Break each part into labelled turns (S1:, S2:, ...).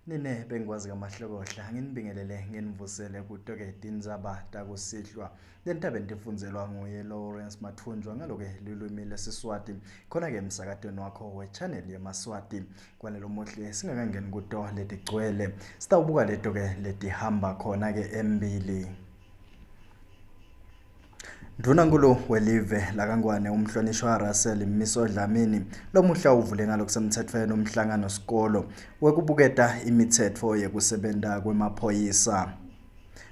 S1: Nine bengikwazi kaMahlokohla nginibingelele nginivusele kuto-ke tindzaba takusihlwa. Lentabe nitifundzelwa nguye Lawrence Mathunjwa ngalo-ke lulwimi lesiSwati khona-ke emsakatweni wakho we-channel yemaSwati. Kwanelo muhle singakangeni kuto letigcwele sitawubuka leto-ke letihamba khona-ke embili. Ndvunankulu welive lakaNgwane umhlonishwa Russell Mmiso Dlamini lomuhla uvule ngalokusemtsetfweni umhlangano sikolo wekubuketa imitsetfo yekusebenta kwemaphoyisa.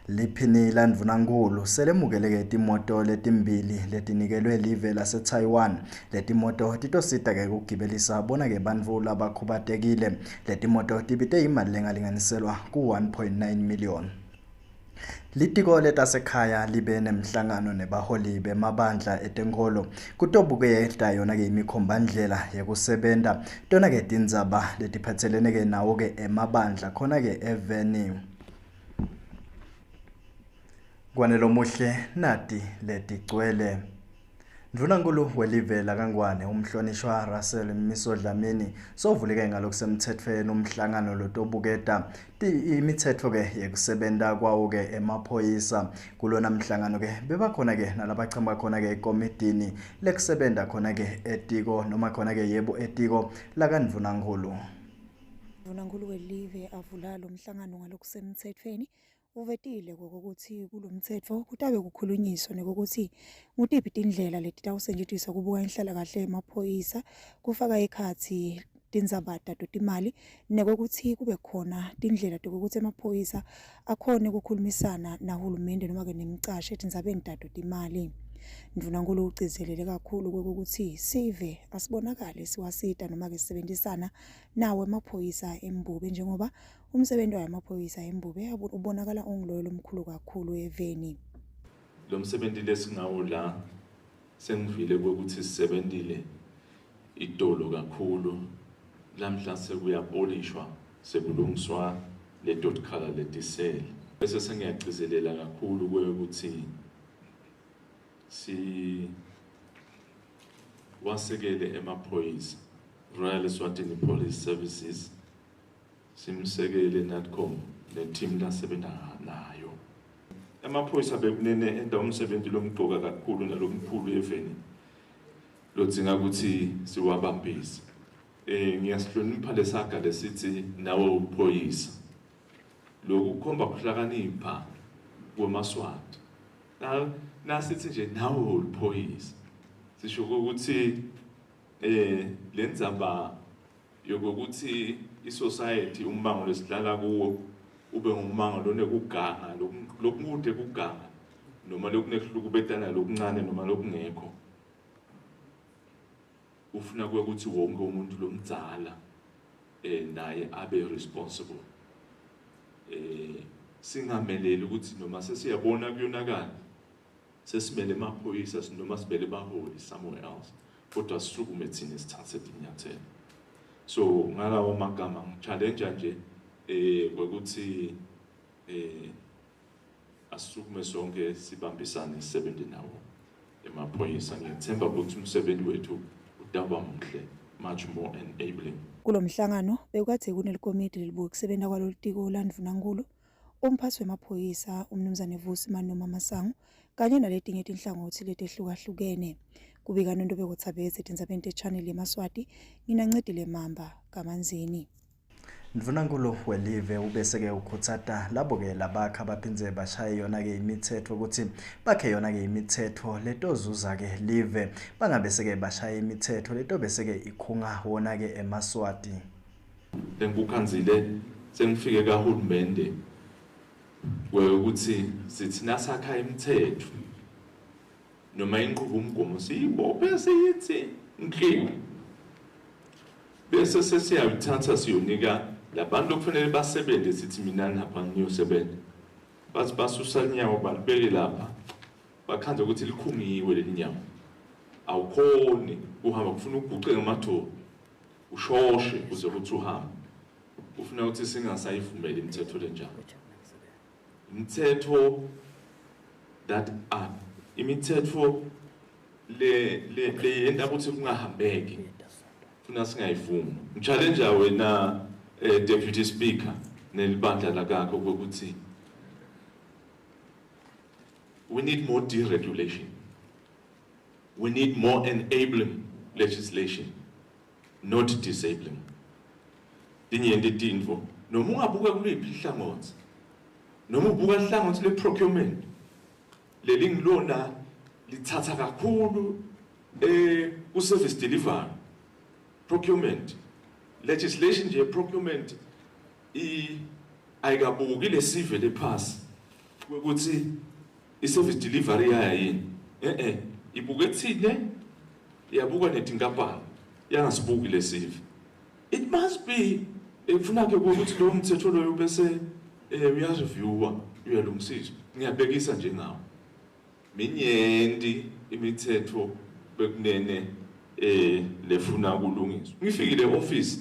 S1: Liphini landvunankulu selemukeleke timoto letimbili letinikelwe live lase-Taiwan. Letimoto titosita-ke kugibelisa bona-ke bantfu labakhubatekile. Letimoto tibite imali lengalinganiselwa ku-1.9 million. Litiko letasekhaya libe nemhlangano nebaholi bemabandla etenkholo kutobuketa yona-ke imikhombandlela yekusebenta tona-ke tindzaba letiphatselene-ke nawo-ke emabandla khona-ke eveni. Kwanelomuhle nati letigcwele. Ndvunankulu welive lakaNgwane umhlonishwa Russell Mmiso Dlamini sovuleke ngalokusemtsetfweni umhlangano lotobuketa imitsetfo-ke yekusebenta kwawo-ke emaphoyisa. Kulona mhlangano-ke bebakhona-ke nalabachamuka khona-ke ekomidini lekusebenta khona-ke etiko noma khona-ke yebo etiko lakaNdvunankhulu.
S2: Ndvunankhulu welive avula lo mhlangano ngalokusemtsetfweni uvetile kokuthi kulomtsetfo kutabe kukhulunyiswa nekokuthi ngutiphi tindlela letitawusetjentiswa kubuka inhlalakahle yemaphoyisa kufaka ekhatsi tindzaba tato timali nekokuthi kube khona tindlela tokuthi emaphoyisa akhone ukukhulumisana nahulumende noma-ke nemcashi etindzabeni tato timali. Ndvunankulu ugcizelele kakhulu kokuthi sive asibonakale siwasita noma-ke sisebenzisana nawo emaphoyisa embube njengoba umsebenzi wayo amaphoyisa embube ubonakala unguloyo lomkhulu kakhulu eveni.
S3: Lo msebenzi lesingawo la sengivile ukuthi sisebentile itolo kakhulu lamhla sekuyapolishwa sekulungiswa leto tikhala letisele bese sengiyagcizelela kakhulu ukuthi si wasekele emaphoyisa Royal Eswatini Police Services simsekele Natcom ne-team lasebenza nayo. Emaphoyisa bekunene enta umsebenzi lomcoka kakhulu nalomkhulu eveni lodzinga ukuthi siwabambise. Ngiyasihlonipha lesaga lesithi nawe uphoyisa. Lokhu kukhomba kuhlakanipha kwemaSwati. Nasithi nje nawe uliphoyisa sisho ukuthi lendzaba yokuthi isociety umbango lesihlala kuwo ube ngumbango lonekuganga lokude kuganga noma lokunekuhlukubetana lokuncane noma lokungekho ufuna ukuthi wonke umuntu lomdzala naye abe responsible. Singameleli ukuthi noma sesiyabona kuyonakala sesimele emaphoyisa noma sibele baholi somewhere else kodwa sisukume thina sithathe tinyathelo. So ngalawo magama ngi-challenge nje ukuthi asisukume sonke sibambisane sisebenze nawo emaphoyisa. Ngiyethemba ukuthi umsebenzi wethu utaba muhle, much more enabling.
S2: Kulo mhlangano bekukade kunelikomidi lelibuka ukusebenza kwalolu tiko landvunankulu, umphathi wemaphoyisa umnumzane Vusi Manoma Masango kanye naletinye tinhlangothi letehlukahlukene. Kubika Nontobeko Tsabetse etindzabeni te-channel yemaSwati, nginancedile Mamba kaManzini.
S1: Ndvunankulu welive ubese-ke ukhutsata labo-ke labakha baphindze bashaye yona-ke imitsetfo ukuthi bakhe yona-ke imitsetfo letozuza-ke live bangabese-ke bashaye imitsetfo letobese-ke ikhunga wona-ke emaSwati.
S3: Lengikukhandzile sengifike kahulumende ukuthi sithi nasakha imithetho noma inqubomgomo siyibophe siyithi nhli bese sesiyayithatha siyonika labantu okufanele basebenze sithi mina lapha ngiyosebenza bathi basusa inyawo balibeke lapha bakhanze ukuthi likhungiwe leli nyawo awukhoni kuhamba kufuna uguqe ngamatholo ushoshe kuze kuthi uhambe. Ufuna ukuthi singasayivumeli imithetho lenjalo, imithetho that are imithetho le le leyenta ukuthi kungahambeki funa singayivumi. Ngi-challenge wena. Deputy Speaker nelibandla lakakho ukuthi we need more deregulation. We need more enabling legislation, not disabling. Tinyenti tintfo noma ungabuka kuliphi ihlangothi, noma ubuka ihlangothi le-procurement, leli ngilona lithatha kakhulu ku-service delivery. Procurement legislation nje, procurement ayikabuki lesive lephasi ukuthi i-service delivery yaya yini. Ibuke thine, iyabuka netinkampani, yangasibuki lesive. It must be ekufuna ke ukuthi lo mthetho loyo bese uyareviewa, uyalungisiswa. Ngiyabekisa nje ngawo, minyenti imithetho bekunene lefuna kulungiswa. Ngifikile office,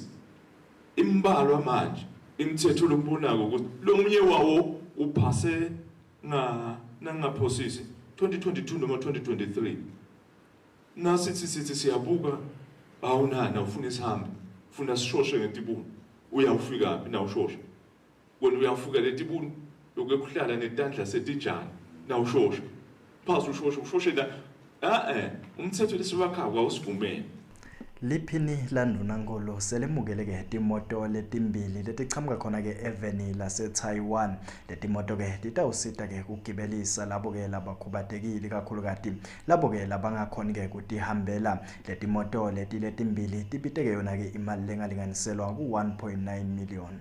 S3: imbalwa manje imithetho lokubonako ukuthi lo munye wawo uphase nga nangaphosisi 2022 noma 2023. Nasithi sithi siyabuka, awunana ufuna isihambe, ufuna sishoshe ngetibunu, uyawufika phi nawushosha wena? Uyafika letibunu lokuhlala netandla setijana nawushosha phasi, ushoshe ushoshe la. Umthetho lesiwakhako awusivumele.
S1: Liphini landvunankhulu selemukeleke timoto letimbili letichamuka khona-ke eveni lase-Taiwan. Letimoto-ke titawusita-ke kugibelisa labo-ke labakhubatekile, kakhulukati labo-ke labangakhoni-ke kutihambela. Letimoto leti letimbili tibiteke yona-ke imali lengalinganiselwa ku-1.9 million.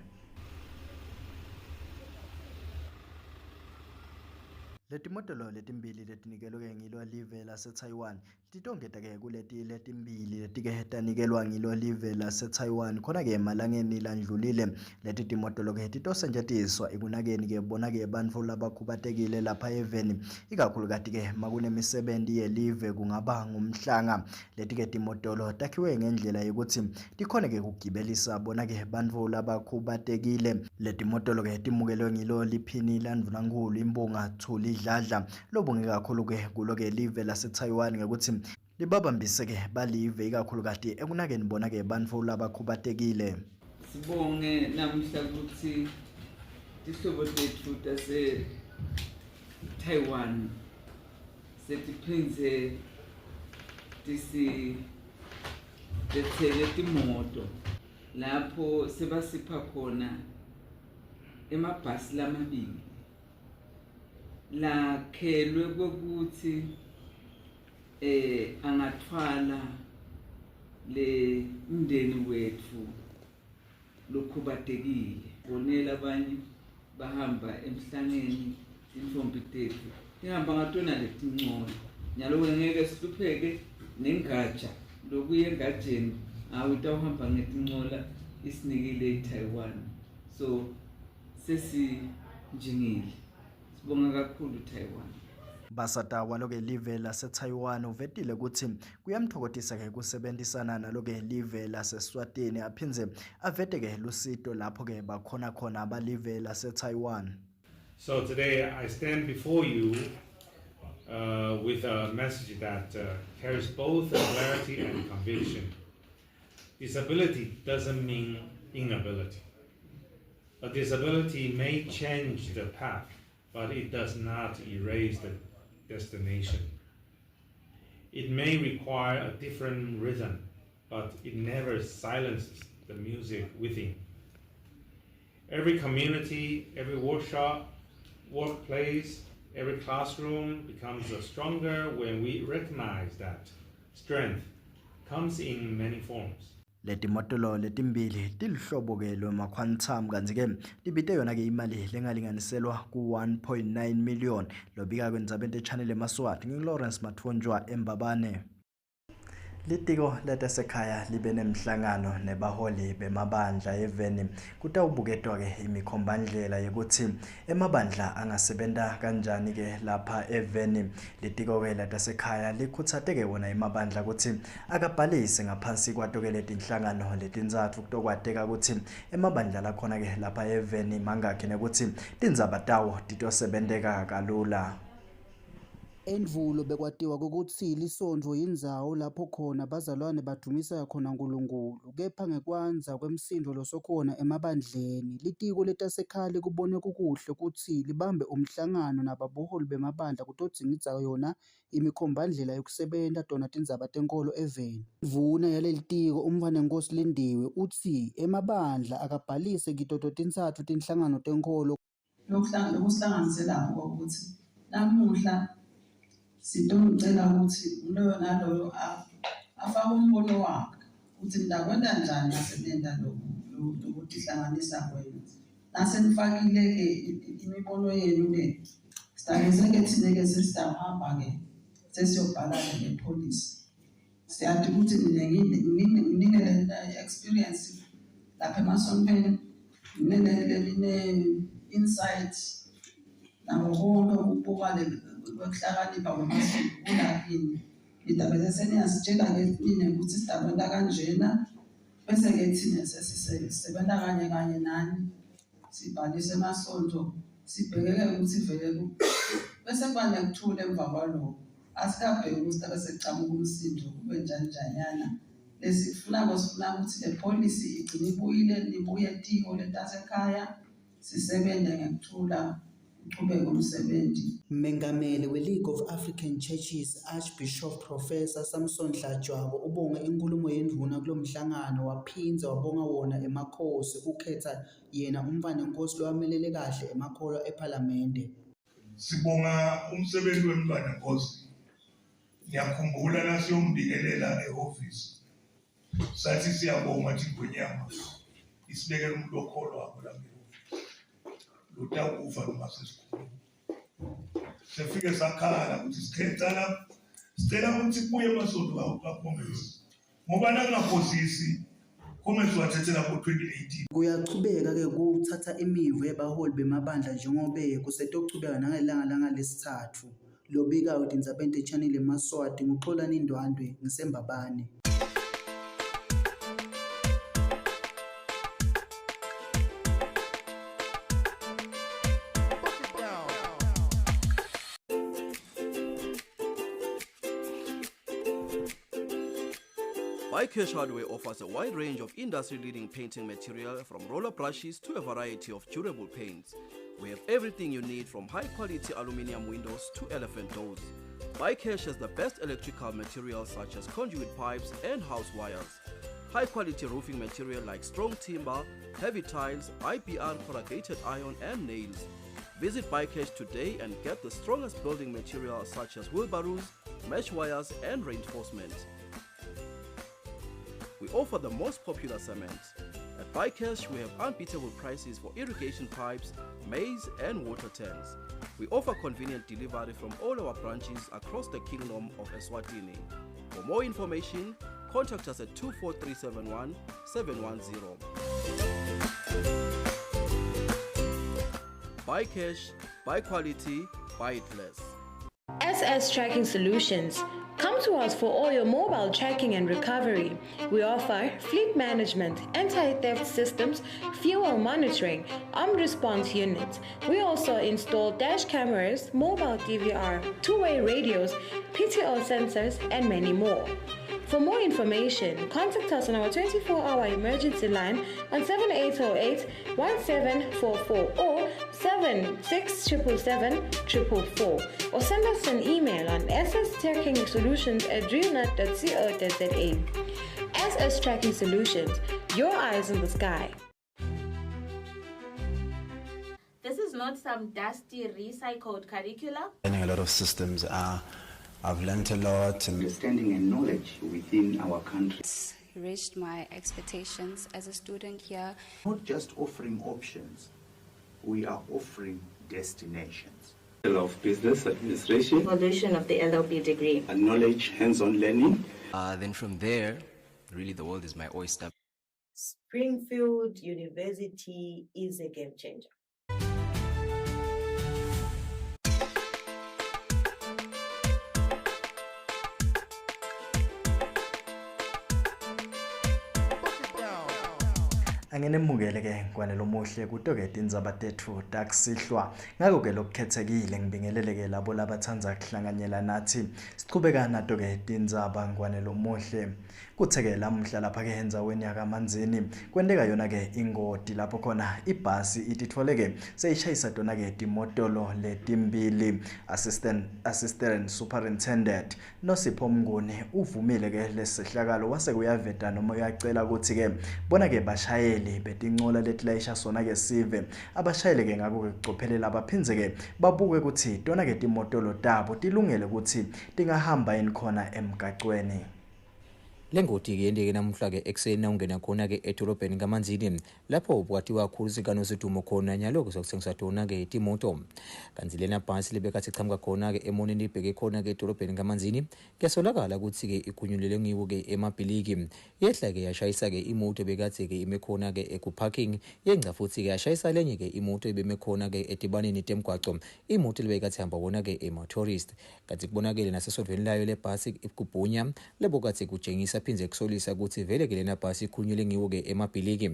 S1: Letimotolo letimbili letinikelwe ngilo live lase-Taiwan titongeta-ke kuleti letimbili letike tanikelwa ngilo live lase-Taiwan khona-ke emalangeni landlulile. Leti timotolo-ke titosetjentiswa ekunakeni-ke bona-ke bantfu labakhubatekile lapha eveni, ikakhulukati-ke makunemisebenti yelive, kungaba ngumhlanga. Leti-ke timotolo takhiwe ngendlela yekutsi tikhone-ke kugibelisa bona-ke bantfu labakhubatekile. Letimotolo-ke timukelwe ngilo liphini landvunankhulu Imbonga Thuli Dladla, lobonge kakhulu-ke kulo-ke live lase-Taiwan ngekutsi libabambise-ke balive, ikakhulukati ekunakeni bona-ke bantfu labakhubatekile.
S4: Sibonge namuhla ukuthi tihlobo tetfu tase Taiwan setiphindze tisiletsele timoto, lapho sebasipha khona emabhasi lamabili lakhelwe kwekutsi angathwala le mndeni wetfu lokhubatekile. Bonela abanye bahamba emhlangeni, tintfombi tetfu tihamba ngatona letincola. Nyalo-ke ngeke sihlupheke nengaja lokuya engajeni, awu, itawuhamba ngetincola isinikile i-Taiwan. So sesinjingile, sibonga kakhulu Taiwan.
S1: Basata waloke live lase-Taiwan uvetile kutsi kuyamtfokotisa-ke kusebentisana naloke live laseSwatini, aphindze avete-ke lusito lapho-ke bakhona khona balive lase-Taiwan.
S5: So today I stand before you with a message that carries both clarity and conviction. Disability doesn't mean inability. A disability may change the path, but it does not erase the destination. It may require a different rhythm, but it never silences the music within. Every community, every workshop, workplace, every classroom becomes stronger when we recognize that strength comes in many forms.
S1: Letimotolo letimbili tilihlobo-ke lwema-Quantum, kantsi-ke tibite yona-ke imali lengalinganiselwa ku-1.9 million. Lobika kwendzabeni te-Channel eMaswati, ngingu-Lawrence Mathonjwa eMbabane. Litiko letasekhaya libe nemhlangano nebaholi bemabandla eveni. Kutawubuketwa-ke imikhombandlela yekutsi emabandla angasebenta kanjani-ke lapha eveni. Litiko-ke letasekhaya likhutsate-ke wona emabandla kutsi akabhalise ngaphansi kwato-ke letinhlangano letintsatfu, kutokwateka kutsi emabandla lakhona-ke lapha eveni mangakhi nekutsi tindzaba tawo titosebenteka kalula.
S6: Endvulo bekwatiwa kwekutsi lisontfo yindzawo lapho khona bazalwane badvumisa khona Nkulunkulu, kepha ngekwandza kwemsindvo losokhona emabandleni, Litiko letasekhaya likubone kukuhle kutsi libambe umhlangano nabaholi bemabandla kutodzingidza yona imikhombandlela yekusebenta tona tindzaba tenkholo eveni. Indvuna yalelitiko Umntfwanenkosi Lindiwe utsi emabandla akabhalise kito totintsatfu tinhlangano tenkholo.
S7: Lokusihlanganise lapho kwakuthi namuhla sitongicela ukuthi nguloyo naloyo afake umbono wakhe ukuthi nitakwenta njani nasenenta loku lokutihlanganisa kwenu. Nasenifakile-ke imibono yenu-ke sitabese-ke thina-ke sesitawuhamba-ke sesiyobhala-ke le policy. Siyati ukuthi nine le experience lapha emasontfweni, nine insight nako konke ukubuka kwekuhlakanipha kwemaSonto kulakini. Nitabe seniyasitshela-ke nine ukuthi sitakwenta kanjena, bese-ke thina sesisebenta kanye kanye nani sibhalise emasonto, sibheke-ke ukuthi vele bese kuba nekuthula emva kwaloko. Asikabheki ukuthi tabe sekucamuka umsindo kube njani njanyana. Lesikufunako sifuna ukuthi le policy igcine ibuyile, nibuye etiko letasekhaya, sisebenze ngekuthula, uchubeke umsebenzi.
S6: Mengameli we-League of African Churches Archbishop Professor Samson Hlatshwako ubonge inkhulumo yendvuna kulomhlangano waphindze wabonga wona emakhosi kukhetsa yena umntfwanenkosi lowamelele kahle emakholwa ephalamende.
S8: Sibonga umsebenzi wemntfwanenkosi. Ngiyakhumbula nasiyombikelela ehhovisi sathi siyabonga thi Ngwenyama isibekele umuntu okholwako lapha ehhovisi lotakuva noma sesikhuluma. Sefike sakhala ukuthi sikhethana sicela ukuthi kubuye emasonto kaCongress ngoba nakungaphosisi Congress wathethela ngo-2018.
S6: Kuyachubeka-ke kuthatha imivo yebaholi bemabandla njengobe kusetochubeka nangelilanga langalesitsatfu. Lobikayo tindzabeni te-Channel Emaswati nguXolani Ndwandwe ngiseMbabane.
S9: Bycash Hardware offers a wide range of industry-leading painting material from roller brushes to a variety of durable paints. We have everything you need from high-quality aluminium windows to elephant doors. Bycash has the best electrical materials such as conduit pipes and house wires. High-quality roofing material like strong timber, heavy tiles, IPR corrugated iron and nails. Visit Bycash today and get the strongest building material such as wheelbarrows, mesh wires and reinforcement. We offer the most popular cement. At Bycash, we have unbeatable prices for irrigation pipes, maize and water tanks. We offer convenient delivery from all our branches across the Kingdom of Eswatini. For more information, contact us at 24371 710. Buy cash, buy quality, buy it less.
S10: SS Tracking Solutions. Come to us for all your mobile tracking and recovery. We offer fleet management, anti-theft systems, fuel monitoring, armed response units. We also install dash cameras, mobile DVR, two-way radios, PTO sensors, and many more. For more information, contact us on our 24-hour emergency line on 7808 1744 or 7677 444 or send us an email on sstrackingsolutions@realnet.co.za. SS Tracking Solutions, your eyes in the sky.
S11: This is not some dusty recycled curricula.
S12: Learning a lot of systems. I've learned a lot. And
S13: Understanding and knowledge within our country.
S14: Reached my expectations as a student here.
S15: Not just offering options, we are offering destinations.
S16: Of Business Administration.
S17: Evolution of the LLB degree.
S16: And knowledge, hands-on learning.
S18: Then from there, really the world is my oyster.
S17: Springfield University is a game changer.
S1: Anginemukele ke ngwane lomuhle kuto-ke tindzaba tetfu takusihlwa. Ngako-ke lokukhethekile ngibingelele ke labo labatsandza kuhlanganyela nathi. Sichubeka nato-ke tindzaba ngwane lomuhle. Kuthe-ke lamuhla lapha-ke endzaweni yakaManzini kwenteka yona-ke ingoti lapho khona ibhasi ititfole-ke seyishayisa tona-ke timotolo letimbili. Assistant, Assistant Superintendent Nosipho Mnguni uvumile ke lesehlakalo wase kuyaveta noma uyacela ukuthi ke bona ke bashayeli betincola letilayisha sona ke sive abashayele ke ngako ke kucophelela baphindze ke babuke ukuthi tona ke timotolo tabo tilungele ukuthi tingahamba yini khona emgacweni.
S19: Le ngoti-ke yenteke namuhla-ke ekuseni nawungena khona-ke edolobheni kaManzini lapho kwatiwa kakhulu sikanozidumo khona nyalo-ke sokuthengiswa tona-ke timoto. Kanti lena bhasi lebekatsi ichamuka khona-ke emoneni ibheke khona-ke edolobheni kaManzini kuyasolakala ukuthi-ke igunyulelwe ngiwo-ke emabhiliki. Yehla-ke yashayisa-ke imoto ebekadze-ke ime khona-ke ekuparking yengca futhi-ke yashayisa lenye-ke imoto ebeme khona-ke etibaneni temgwaco imoto lebekatsi ihamba wona-ke ema-tourist. Kanti kubonakele nasesondvweni layo lebhasi ikubhunya lebokatsi kutshengisa phindze kusolisa kutsi vele ke lena bhasi ikhulunyelwe ngiwo-ke emabhiliki.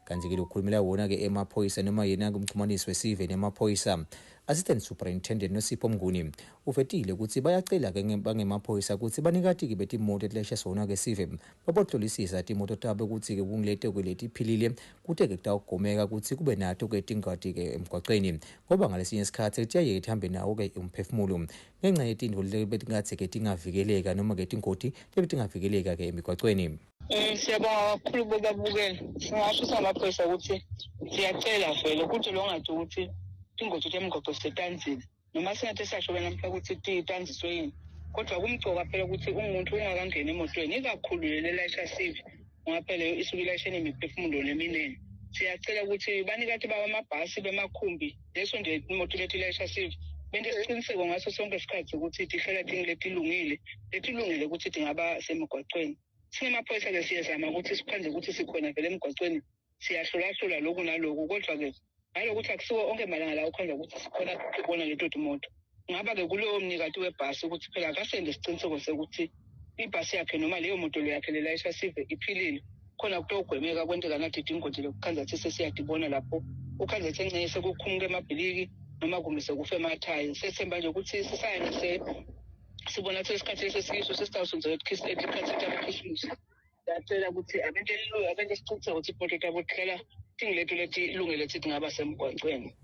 S19: Kanti-ke lokukhulumela wona-ke emaphoyisa noma yena kumxhumanisi wesive nemaphoyisa Assistant Superintendent Nosipho Mnguni uvetile kutsi bayacela-ke bangemaphoyisa kutsi banikati-ke betimoto etileshe sona-ke sive babohlolisisa timoto tabo kutsi-ke kungileto-ke letiphilile kute-ke kutawugomeka kutsi kube nato-ke tingati-ke emgwacweni ngoba ngalesinye sikhatsi tiyaye tihambe nawo-ke umphefumulo ngenca yetintfo lebetingatsi-ke tingavikeleka noma-ke tingoti lebetingavikeleka-ke emigwacweni.
S20: Siyabonga kakhulu bobabukela. Singasho samaphoyisa ukuthi siyacela vele ukuthi lo ngathi ukuthi tingoti temigwaqo setandzile. Noma singathi sasho wena mhla ukuthi tandziswe yini. Kodwa kumcoka phela ukuthi umuntu ungakangeni emotweni ikakhulu leli elayisha sive ngoba phela isuke ilayishe nemiphefumulo leminengi. Siyacela ukuthi banikati bamabhasi bemakhumbi leso nje imoto leti layisha sive bente siciniseko ngaso sonke isikhathi ukuthi tihlela letilungile letilungile ukuthi tingaba semigwacweni. Singemaphoyisa-ke siyazama ukuthi sikhandze ukuthi sikhona vele emgwacweni siyahlulahlula lokhu naloku kodwa-ke ngalokuthi akusiwo onke malanga la ukhonza ukuthi sikhona ukubona leto timoto. Ngaba-ke kulowo mnikati webhasi ukuthi phela akasende siciniseko sekuthi ibhasi yakhe noma leyo moto lo yakhe lelayisha sive iphilile khona kutogwemeka kwenteka nathi tingoti lokukhandza thi sesiyatibona lapho ukhandza thi engcenye sekukhumuka emabhiliki noma kumbe sekufe emathayi. Sethemba nje ukuthi sisayane sibona ukuthi isikhathi esesikiso sesitawusondzela etikhathi tabokhisimusi. Siyacela ukuthi abente abente siciniseko ukuthi imoto tabo tihlala tingileto letilungele ukuthi tingaba semgwacweni.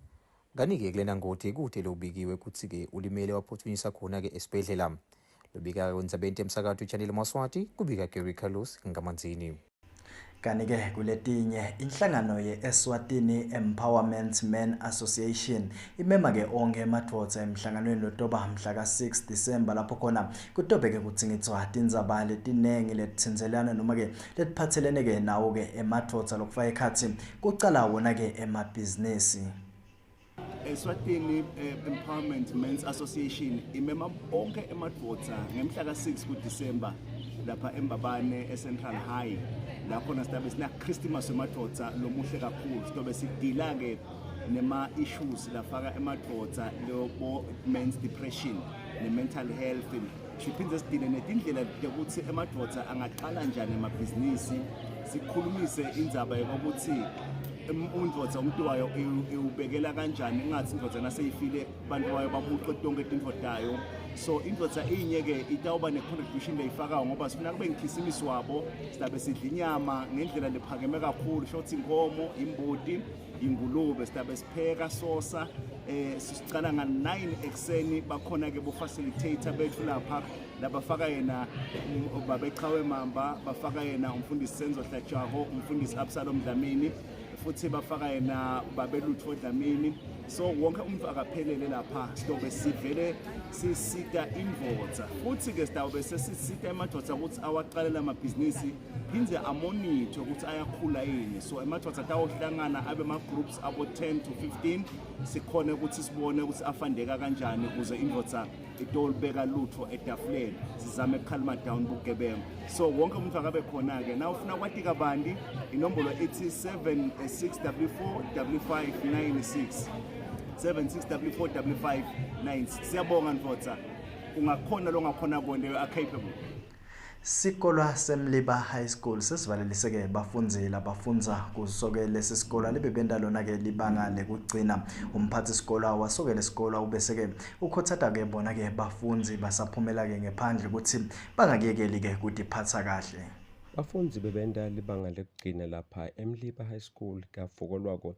S19: Kanti-ke kulena ngoti kute lokubikiwe kutsi-ke ulimele waphuthunyiswa khona-ke esibhedlela. Lobika kwendzabeni temsakato Chanel Maswati kubika Gary Carlos ngamanzini.
S1: Kanti-ke kuletinye inhlangano ye-Eswatini Empowerment Men Association imema-ke onke emadvodza emhlanganweni lotoba mhla ka-6 December lapho khona kutobe-ke kudzingidvwa tindzaba letinengi letitsintselana noma-ke letiphatselene-ke nawo-ke emadvodza lokufaka ekhatsi kucala wona-ke emabhizinisi.
S16: Eswatini Empowerment Men's Association imema onke emadvodza ngemhla ka-6 kuDisemba lapha eMbabane eCentral High la khona sitabe sina Christmas wemadvodza lomuhle kakhulu sitobe sidila ke nema issues lafaka emadvodza lobo men's depression ne-mental health. Siphinde sidile netindlela tekuthi emadvodza angaqala njani emabhizinisi, sikhulumise indzaba yokuthi indvodza umuntu wayo iwubekela kanjani ingathi indvodza naseyifile bantu wayo bamuce tonke tintfo tayo. So indvodza inye-ke itawuba ne-contribution leyifakayo ngoba sifuna kube ngikhisimisi wabo, sidabe sidla inyama ngendlela lephakeme kakhulu, shothi inkomo, imbuti, ingulube, sidabe sipheka sosa. Sicala nga-9 ekuseni, bakhona-ke bo-facilitator bethu lapha labafaka yena babechawe mamba, bafaka yena umfundisi Senzo Hlatshwako, umfundisi Absalom Dlamini, futhi bafaka yena babelutfo Dlamini. So wonke umuntu akaphelele lapha, sitobe sivele sisita indvodza futhi-ke sitawube sesisita emadvodza ukuthi awaqalela amabhizinisi phindze amonithwe ukuthi ayakhula yini. So emadvodza atawuhlangana abe ma-groups abo-10 to 15 sikhone ukuthi sibone ukuthi afandeka kanjani ukuze indvodza itolibeka lutho etafuleni, sizame ukukhalima down bugebengu. So wonke umuntu akabe khona-ke. Na ufuna kwati kabanti inombolo ithi 76W4 W596 76W4 W596. Siyabonga ndvodza, ungakhona lo ngakhona konke, you are capable.
S1: Sikolwa seMliba High School sesivalelise-ke bafundzi labafundza kuso-ke lesi sikolwa lebebenta lona-ke libanga lekugcina. Umphatsi sikolwa wasoke lesikolwa ubese-ke ukhutsata-ke bona-ke bafundzi basaphumela-ke ngephandle kutsi bangakuyekeli-ke kutiphatsa kahle.
S21: Bafundzi bebenta libanga lekugcina lapha eMliba High School kaVokolwako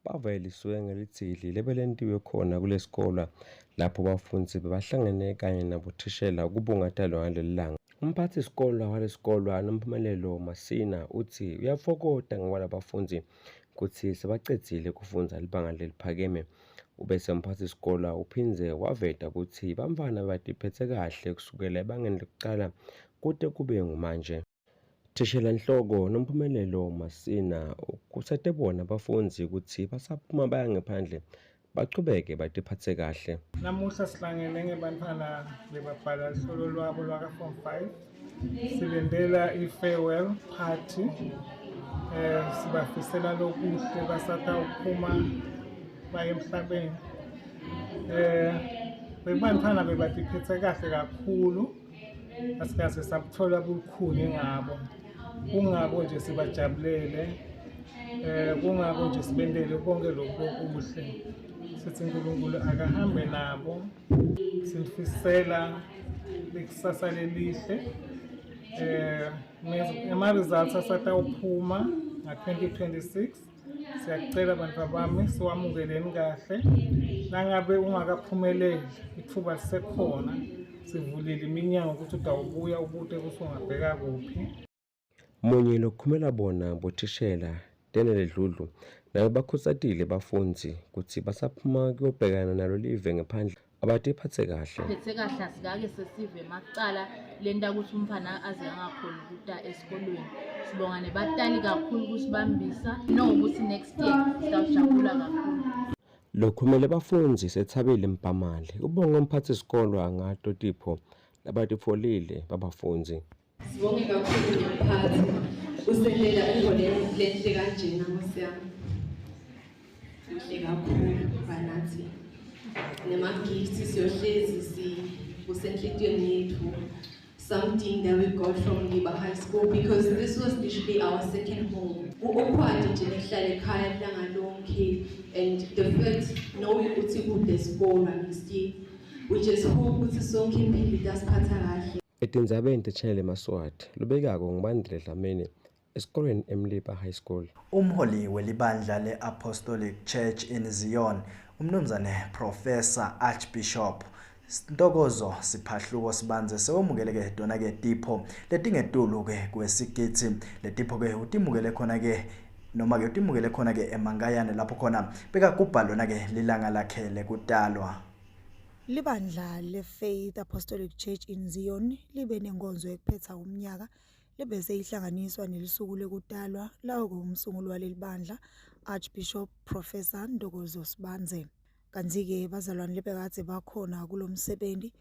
S21: Bavayeliswe ngelidzili lebelentiwe khona kulesikolwa lapho bafundzi bebahlangene kanye nabothishela kubungata lona lelilanga. Umphathisikolwa walesikolwa Nomphumelelo Masina utsi uyatfokota ngekwalabafundzi kutsi sebacedzile kufundza libanga leliphakeme. Ubese umphathisikolwa uphindze waveta kutsi bantfwana batiphetse kahle kusukela ebangeni lekucala kute kube ngumanje. Thishelanhloko Nomphumelelo Masina ukhutsate bona bafundzi kutsi basaphuma baya ngephandle bachubeke batiphatse kahle.
S22: Namuhla sihlangene ngebantfwana bebabhala luhlolo lwabo lwaka-form 5 sibentela i-farewell party eh sibafisela lokuhle basatawuphuma baye emhlabeni eh bebantfwana bebatiphethe kahle kakhulu asikaze sabuthola bukhuni ngabo kungako nje sibajabulele eh kungako nje sibentele konke lokhu okuhle sithi uNkulunkulu akahambe nabo sinifisela likusasa lelihle eh ema results asatawuphuma nga-2026 Siyakucela bantfwabami siwamukeleni kahle. Nangabe ungakaphumeleli itfuba lisekhona, sivulile iminyango ukuthi utawubuya ubute ukuthi ungabheka kuphi.
S21: Munye lokukhumela bona bothishela Tenele Dludlu naye bakhutsatile bafundzi kutsi basaphuma kuyobhekana nalo live ngephandle abatiphatse kahle.
S23: Phethe kahle asikake sesive emacala lenta ukuthi umfana aze angakhoni ukuta esikolweni. Sibonga nebatali kakhulu kusibambisa nokuthi next year sitawujabula kakhulu.
S21: Lokhumele bafundzi Sethabile Mbhamali ubonge umphathisikolwa ngato tipho labatitfolile babafundzi.
S24: Sibonge kakhulu nemphathi usentela into lenhle kanjena nkosi yami. Kuhle kakhulu banathi. Nema-gifts siyohlezi si kusenhlitiyweni yethu. Something that we got from Liba High School because this was literally our second home. Ku-awkward nje nekuhlala ekhaya ilanga lonke and the fact knowing ukuthi kude sikolwa next year. We just hope ukuthi sonke impilo itasiphatha kahle.
S21: Etindzabeni teChannel Emaswati, lobekako nguBandile Dlamini esikolweni eMliba High School.
S1: Umholi welibandla le-Apostolic Church in Zion, uMnumzane Professor Archbishop Ntokozo Siphahluko Sibandze sewemukele-ke tona-ke tipho letingetulu-ke kwesigidzi. Letipho-ke utimukele khona-ke noma-ke utimukele khona-ke eMankayane lapho khona bekagubha lona-ke lilanga lakhe lekutalwa.
S2: Libandla le-Faith Apostolic Church in Zion libe nenkonzo yekuphetha umnyaka lebese ihlanganiswa nelisuku lekutalwa lawo umsunguli waleli bandla Archbishop Professor Ntokozo Sibandze. Kanti-ke bazalwane lebekadze bakhona kulo msebenzi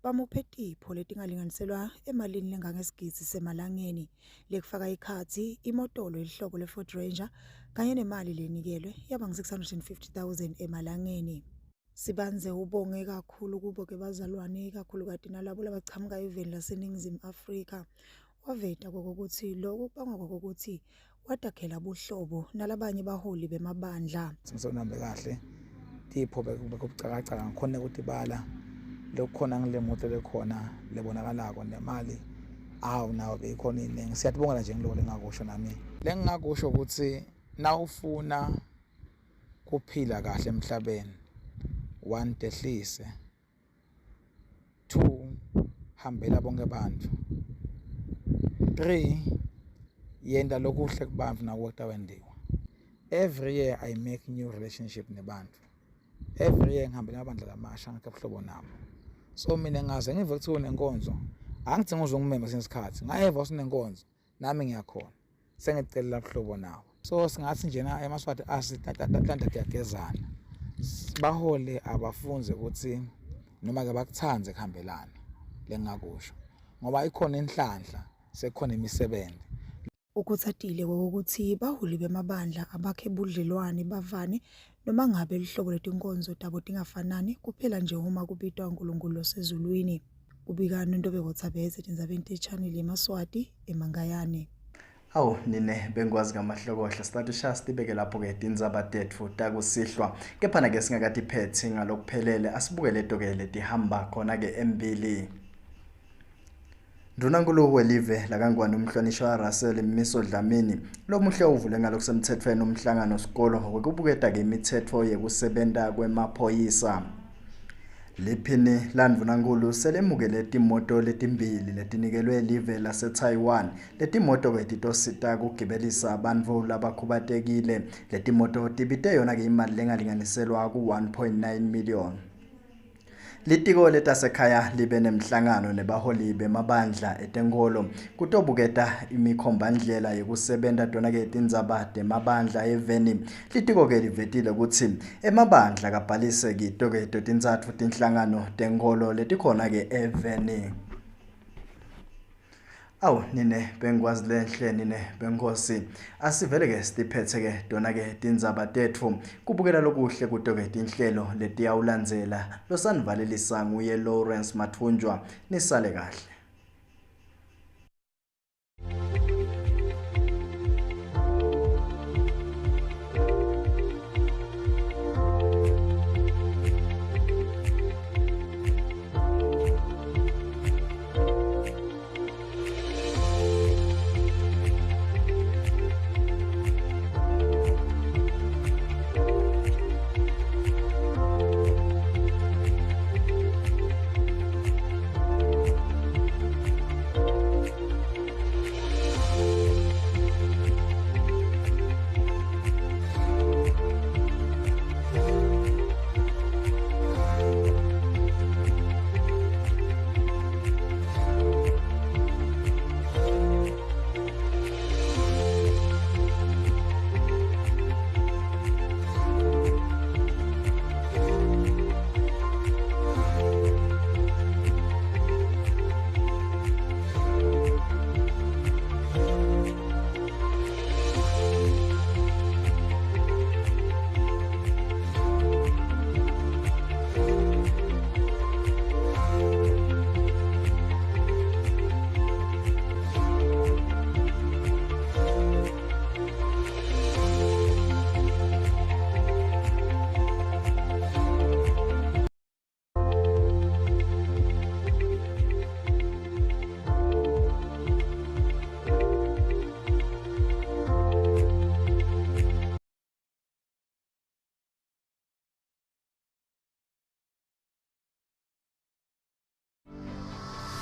S2: bamuphe tipho letingalinganiselwa emalini lengangesigidzi semalangeni lekufaka ikhathi imotolo elihlobo le-Ford Ranger kanye nemali lenikelwe yaba ngu-650 000 emalangeni. Sibandze ubonge kakhulu kubo ke bazalwane ikakhulukati nalabo labachamuka eveni laseNingizimu Afrika. Waveta kokuthi lokhu kubangwa kokuthi wadakhela buhlobo nalabanye baholi bemabandla.
S25: Ngizohambe kahle tipho bekubucakacaka ngikhona ukutibala lokukhona ngile moto lekhona lebonakalako nemali awu nawo beyikhona iningi siyatibongela nje ngiloko lengakusho nami lengingakusho ukuthi nawufuna kuphila kahle emhlabeni one tehlise two hambela bonke bantfu three yenta lokuhle kubantfu nakuwe kutawentiwa every year i make new relationship nebantfu every year ngihambela amabandla lamasha ngakhe buhlobo nabo so mina ngaze ngive kuthiwa unenkonzo angidzingi uze ungimeme kwesinye isikhathi ngayeva usunenkonzo nami ngiyakhona sengicelela buhlobo nawo so singathi njena emaswati asitanda tiyagezana bahole abafunze ukuthi noma ke bakuthanze kuhambelana lengingakusho ngoba ikhona inhlanhla sekukhona imisebenzi
S2: Ukuthathile kokuthi baholi bemabandla abakhe budlelwane bavane noma ngabe luhlobo lwetinkonzo tabo tingafanani kuphela nje uma kubitwa uNkulunkulu losezulwini. Kubika Nontobeko Tsabedze etindzabeni te-Channel yemaSwati eMangayane.
S1: Awu nine bengikwazi ngamahlokohla sitatushaya sitibeke lapho-ke tindzaba tetfu takusihlwa kepha-ke singakatiphethi ngalokuphelele asibuke leto-ke letihamba khona-ke embili. Ndunankulu welive lakaNgwane umhlonishwa Russell Mmiso Dlamini lomuhle uvule ngalokusemtsetfweni umhlangano sikolo wekubuketa-ke imitsetfo yekusebenta kwemaphoyisa. Liphini landvunankulu selemukele timoto letimbili letinikelwe live lase-Taiwan. Letimoto-ke titosita kugibelisa bantfu labakhubatekile. Letimoto tibite yona-ke imali lengalinganiselwa ku-1.9 million. Litiko letasekhaya libe nemhlangano nebaholi bemabandla etenkholo kutobuketa imikhombandlela yekusebenta tona-ke tindzaba temabandla eveni. Litiko-ke livetile kutsi emabandla kabhalise kito-ke totintsatfu tinhlangano tenkholo letikhona-ke eveni. Awu nine bengikwazi lenhle nine benkosi asivele ke sitiphethe ke tona ke tindzaba tetfu kubukela lokuhle kuto ke tinhlelo letiyawulandzela losanivalelisa nguye Lawrence Mathunjwa nisale kahle.